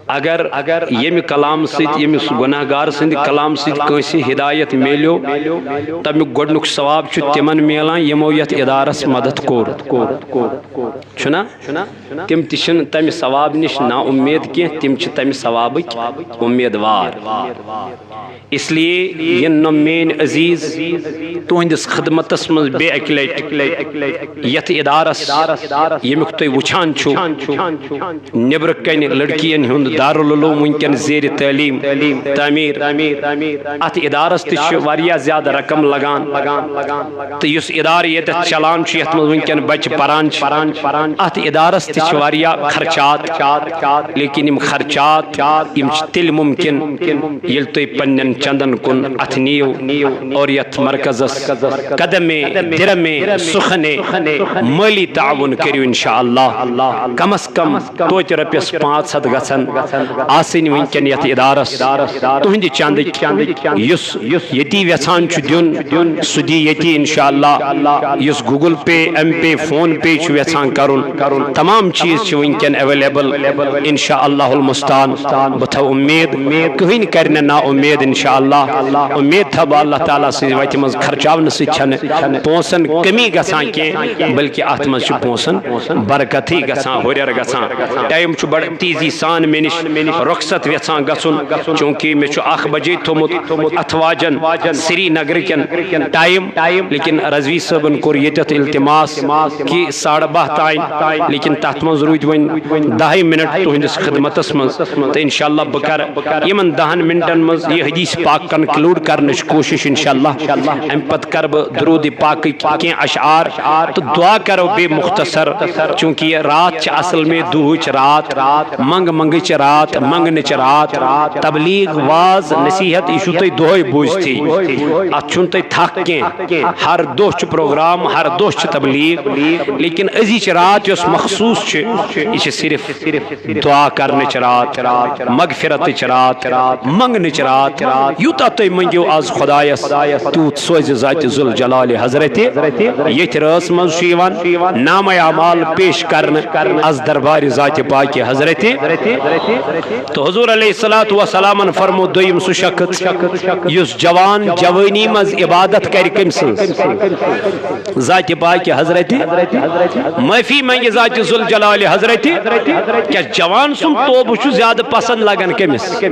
اگر ییٚمہِ کلام سۭتۍ، ییٚمِس گۄناہ گار سٕنٛدِ کلام سۭتۍ کٲنٛسہِ ہدایت میلیو، تَمیُک گۄڈٕنیُک ثواب چھُ تِمن میلان یِمو یَتھ ادارس مدد کوٚر۔ چھُنا؟ تِم تہِ چھِنہٕ تَمہِ ثواب نِش نا اُمید کینٛہہ، تِم چھِ تَمہِ ثوابٕکۍ اُمیدوار۔ اس لیے یِن نہٕ میٲنۍ عزیز تُہنٛدِس خدمتس منٛز بیٚیہِ اَکہِ لٹہِ یَتھ ادارس، ییٚمیُک تُہۍ وٕچھان چھِو، نیبرٕ کنہِ لڑکین ہُنٛد دارالعلوم وٕنکیٚن زیر تعلیٖم، تعمیٖر۔ اتھ ادارس تہِ چھِ واریاہ زیادٕ رقم لگان، تہٕ یُس ادارٕ ییٚتٮ۪تھ چلان چھُ، یتھ منٛز وٕنکیٚن بچہِ پران چھِ، اتھ ادارس تہِ چھِ واریاہ خرچات، لیکن یِم خرچات، یِم چھِ تیٚلہِ مُمکِن ییٚلہِ تُہۍ پننٮ۪ن چندن کُن اتھِ نِیِو اور یتھ مرکزس قدمے درمے سخنے مٲلی تعاوُن کٔرِو انشاءاللہ۔ کم از کم توتہِ رۄپیس پانٛژھ ہتھ گژھن آسٕنۍ وٕنکیٚن یتھ ادارس تُہنٛدِ چندٕکۍ، یُس ییٚتی یژھان چھُ دیُن، سُہ دی ییٚتی انشاءاللہ۔ یُس Google Pay، M Pay، PhonePe چھُ یژھان کرُن، تمام چیٖز چھِ وٕنکیٚن available۔ انشاءاللہ المستعان۔ بہٕ تھاوٕ اُمید، کٕہٕنۍ کرِ نہٕ نا اُمید انشاءاللہ۔ اُمید تھاوٕ بہٕ اللہ تعالیٰ سٕنٛزِ وتہِ منٛز خرچاونہٕ سۭتۍ چھنہٕ پونٛسن کمی گژھان کینٛہہ، بلکہِ اتھ منٛز چھُ پونٛسن برکتٕے گژھان، ہُرٮ۪ر گژھان۔ ٹایم چھُ بڑٕ تیزی سان مےٚ نِش رۄخصت یژھان گژھُن، چونکہ مےٚ چھُ اکھ بجے تھوٚمُت اتھ واجن سری نگر کٮ۪ن ٹایم، لیکن رضوی صٲبن کوٚر ییٚتٮ۪تھ التماس کہِ ساڑٕ باہ تام، لیکن تتھ منٛز روٗدۍ وۄنۍ دَہٕے منٹ تُہنٛدِس خدمتس منٛز۔ تہٕ انشاءاللہ بہٕ کرٕ یِمن دَہن منٹن منٛز یہِ حدیث پاک conclude کرنٕچ کوٗشش انشاءاللہ۔ امہِ پتہٕ کرٕ بہٕ درود پاکٕکۍ کینٛہہ اشعار تہٕ دعا کرو بیٚیہِ مختصر، چونکہ یہِ رات چھِ اصل میں دُہٕچ رات، منٛگہٕ منٛگٕچ رات، منٛگنٕچ رات۔ تبلیغ، واز، نصیحت، یہِ چھُو تُہۍ دۄہے بوٗزتھٕے۔ اتھ چھُنہٕ تۄہہِ تھکھ کینٛہہ۔ ہر دۄہ چھُ پروگرام، ہر دۄہ چھِ تبلیغ، لیکن أزِچ رات یۄس مخصوٗص چھِ، یہِ چھِ صرف دعا کرنٕچ رات، مغفرتٕچ رات، منٛگنٕچ رات۔ یوٗتاہ تُہۍ مٔنٛگِو از خۄدایس، تیوٗت سوزِ ذاتِ ذوالجلالِ حضرتِ۔ ییٚتھۍ رٲژ منٛز چھُ یِوان نامہ اعمال پیش کرنہٕ از دربارِ ذاتِ پاکِ حضرتِ۔ تو حضور علیہ الصلوۃ والسلامن فرمو دوٚیِم سُہ شخص یُس جوان جوٲنی منٛز عبادت کرِ کٔمۍ سٕنٛز؟ ذاتِ پاکِ حضرتِ۔ معافی منگہِ ذاتِ ذوالجلالِ حضرتِ۔ کیا جوان سُنٛد توبہٕ چھُ زیادٕ پسند لگان کٔمِس؟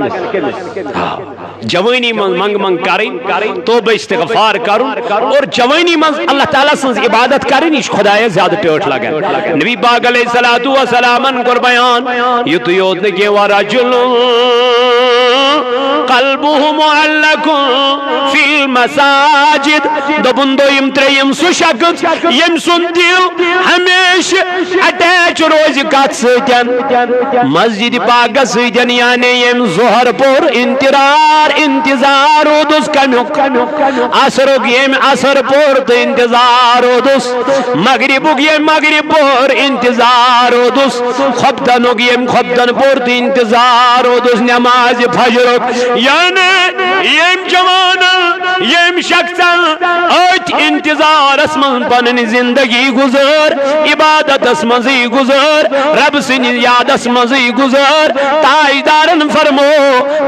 آ، جوٲنی منٛز منٛگ منٛگ کرٕنۍ، توبہٕ استغفار کرُن اور جوٲنی منٛز اللہ تعالیٰ سٕنٛز عبادت کرٕنۍ، یہِ چھُ خۄدایس زیادٕ ٹٲٹھ لگان۔ نبی پاک علیہ الصلوۃ والسلامن کوٚر بیان، یُتُے یوت نہٕ کینٛہہ، ورجل قلبه معلق في المساجد۔ دوٚپُن دوٚیِم ترٛیٚیِم سُہ شخص ییٚمۍ سُنٛد دِل ہمیشہِ اٹیچ روزِ کتھ سۭتۍ؟ مسجد پاکس سۭتۍ، یعنی ییٚمۍ ظہر پوٚر، انتظار، انتظار روٗدُس کمیُک؟ عصرُک ییٚمۍ عصر پوٚر تہٕ انتظار روٗدُس، مغربُک ییٚمۍ مغرب پوٚر انتظار روٗدُس، خۄفتنُک ییٚمۍ خۄفتن پوٚر تہٕ انتظار روٗدُس، نمازِ فجرُک، یعنی ییٚمۍ جوانن، ییٚمۍ شخصن أتھۍ انتظارس منٛز پنٕنۍ زندگی گُزٲر، عبادتس منٛزٕے گُزٲر، رب سٕنٛدِ یادس منٛزٕے گُزٲر۔ تاجدارن فرمو،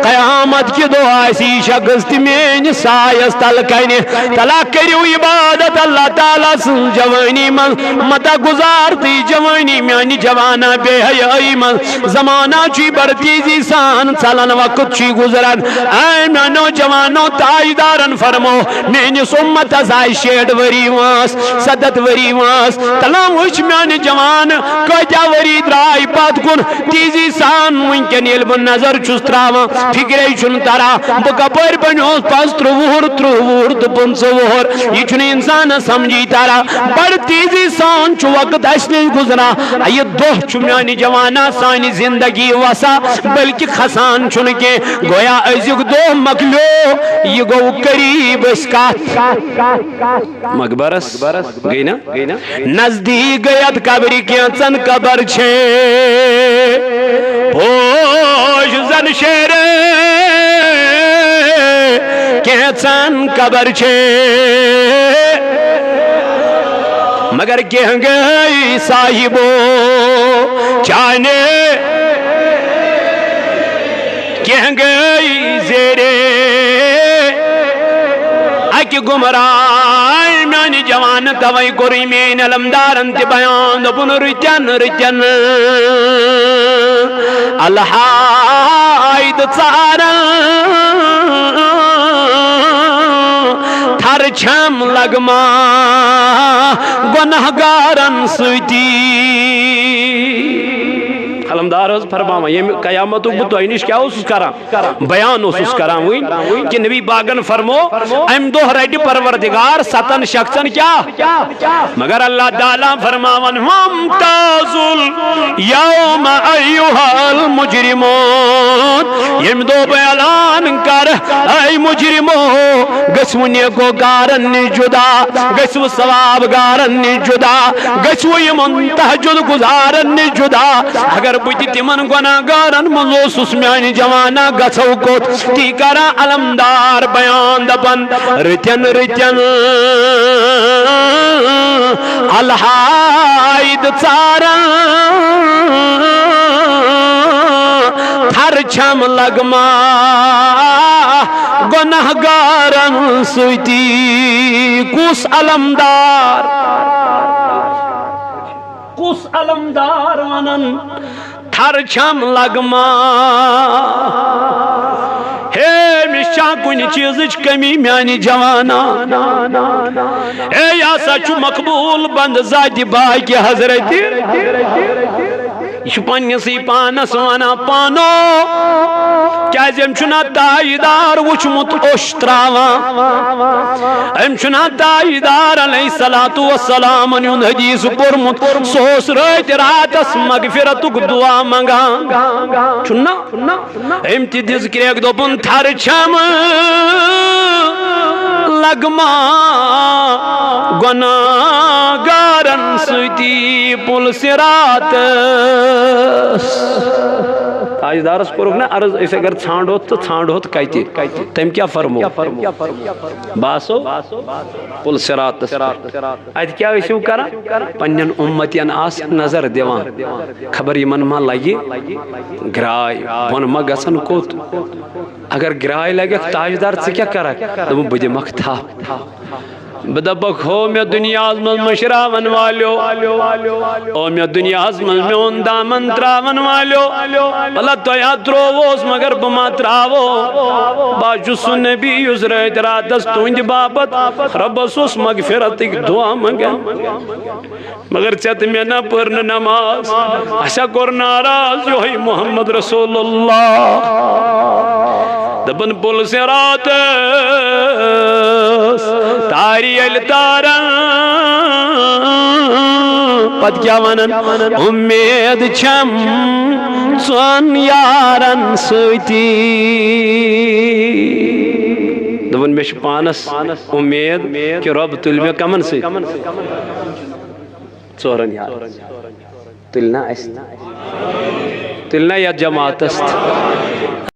قیامت کہِ دۄہ آسہِ یہِ شخص تہِ میٲنِس سایس تل کنہِ۔ تلا کٔرِو عبادت اللہ تعالیٰ سٕنٛز جوٲنی منٛز، متہ گُزار تہٕ یہِ جوٲنی میانہِ جوانا بے حیٲیی منٛز۔ زمانہ چھُے بڑٕ تیزی سان ژلان، وقت چھُے گُزران۔ اے میانیو جوانو، تاجدارن فرمو، میٲنِس اُمتس آیہِ شیٹھ ؤری وٲنٛس، ستتھ ؤری وٲنٛس۔ تلان وٕچھ میانہِ جوان، کٲتیٛاہ ؤری درٛاے پتھ کُن، تیزی سان وٕنکیٚن ییٚلہِ بہٕ نظر چھُس تراوان، فکرے چھُنہٕ تران بہٕ کپٲرۍ بنیوس پانٛژھ ترٕٛہ وُہُر، ترٕٛہ وُہُر تہٕ پٕنٛژٕہ وُہُر۔ یہِ چھُنہٕ انسانس سمجھی تران۔ بڑٕ تیزی سان چھُ وقت اسہِ نِش گُزران۔ یہِ دۄہ چھُ میانہِ جوانا سانہِ زندگی وسان، بلکہِ کھسان چھُنہٕ کینٛہہ۔ گویا أزیُک دۄہ مۄکلیو، یہِ گوٚو قریب أسۍ کتھ۔ مقبرس گٔے نا؟ نزدیک گٔیت قبرِ کینٛژن قبر چھے، پوش زن شیرے کینٛژن قبر چھے۔ مگر کینٛہہ گٔے صاحبو چانہِ، کینٛہہ گٔے زیرے گمراہ میانہِ جوان، توے کوٚرُے میٲنۍ علمدارن تہِ بیان، دوٚپُن، رٕتٮ۪ن رٕتٮ۪ن الحاید ژارن، تھر چھم لگما گناہگارن سۭتی۔ علمدار حظ فرماوان، ییٚمہِ قیامتُک بہٕ تۄہہِ نِش کیٛاہ اوسُس کران؟ بیان اوسُس کران وٕنۍ کہِ نبی پاکن فرمو، امہِ دۄہ رٹہِ پروردگار ستن شخصن کیٛاہ؟ مگر اللہ تعالیٰ فرماوان، وامتازوا الیوم ایھا المجرمون، ییٚمہِ دۄہ بہٕ اعلان کرٕ، اے مجرمو، گٔژھِو نیکوکارن نِش جدا، گٔژھِو ثواب گارن نِش جدا، گٔژھِو یِمن تہجد گزارن نِش جدا۔ اگر بہٕ تہِ تِمن گۄناہ گارن منٛز اوسُس، میانہِ جوانا، گژھو کوٚت؟ تی کران علمدار بیان، دپان، رٕتٮ۪ن رٕتٮ۪ن الحاید ژاران، تھر چھم لگما گناہگارن سۭتی۔ کُس علمدار؟ کُس علمدار ونان، تھر چھم لگما؟ ہے، مےٚ چھا کُنہِ چیٖزٕچ کمی میانہِ جوانا؟ ہے، یہِ ہسا چھُ مقبول بندٕ ذاتِ پاکِ حضرت۔ یہِ چھُ پننِسٕے پانس ونان، پانو، کیازِ أمۍ چھُنہ تاجدار وُچھمُت اوٚش تراوان؟ أمۍ چھُنہ تاجدار علیہ الصلوۃ والسلام ہُنٛد حدیث پوٚرمُت؟ سُہ اوس رٲتۍ راتس مغفرتُک دعا منگان، چھُنہ؟ أمۍ تہِ دِژ کرٛیکھ، دوٚپُن، تھر چھم لگما گۄناہ گارن سۭتی پُل صراطس۔ تاجدارس کوٚرُکھ نہ عرض، أسۍ اگر ژھانڈو تہٕ ژھانڈو تہٕ کتہِ؟ تٔمۍ کیٛاہ فرمو؟ بہٕ آسو پُل صراطس پٮ۪ٹھ۔ اتہِ کیٛاہ ٲسِو کران؟ پننٮ۪ن اُمتین آس نظر دِوان، خبر یِمن ما لگہِ گراے، بۄن ما گژھن کوٚت۔ اگر گراے لگٮ۪کھ، تاجدار، ژٕ کیٛاہ کرکھ؟ دوٚپُن، بہٕ دِمکھ تھپھ۔ بہٕ دپکھ، ہو مےٚ دُنیاہس منٛز مٔشراون والیو، او مےٚ دُنیاہس منٛز میون دامن تراون والیو، بلہ تۄہہِ ہا ترووس، مگر بہٕ ما تراوو؟ بہٕ ہا چھُس سُہ نبی یُس رٲتۍ راتس تُہنٛدِ باپتھ رۄبس اوس مغفرتٕکۍ دعا منگان۔ مگر ژےٚ تہٕ مےٚ نہ پٔر نہٕ نماز، اسہِ ہا کوٚر ناراض یِہوٚے محمد رسول اللہ۔ دپان، پُل صراطس تارِ ییٚلہِ تارن، پتہٕ کیٛاہ ونان؟ اُمید چھم ژۄن یارن سۭتی۔ دپان، مےٚ چھِ پانس اُمید کہِ رۄب تُلہِ مےٚ کمن سۭتۍ؟ ژورن یارن۔ تُلہِ نا اسہِ؟ تُلہِ نا یتھ جماعتس؟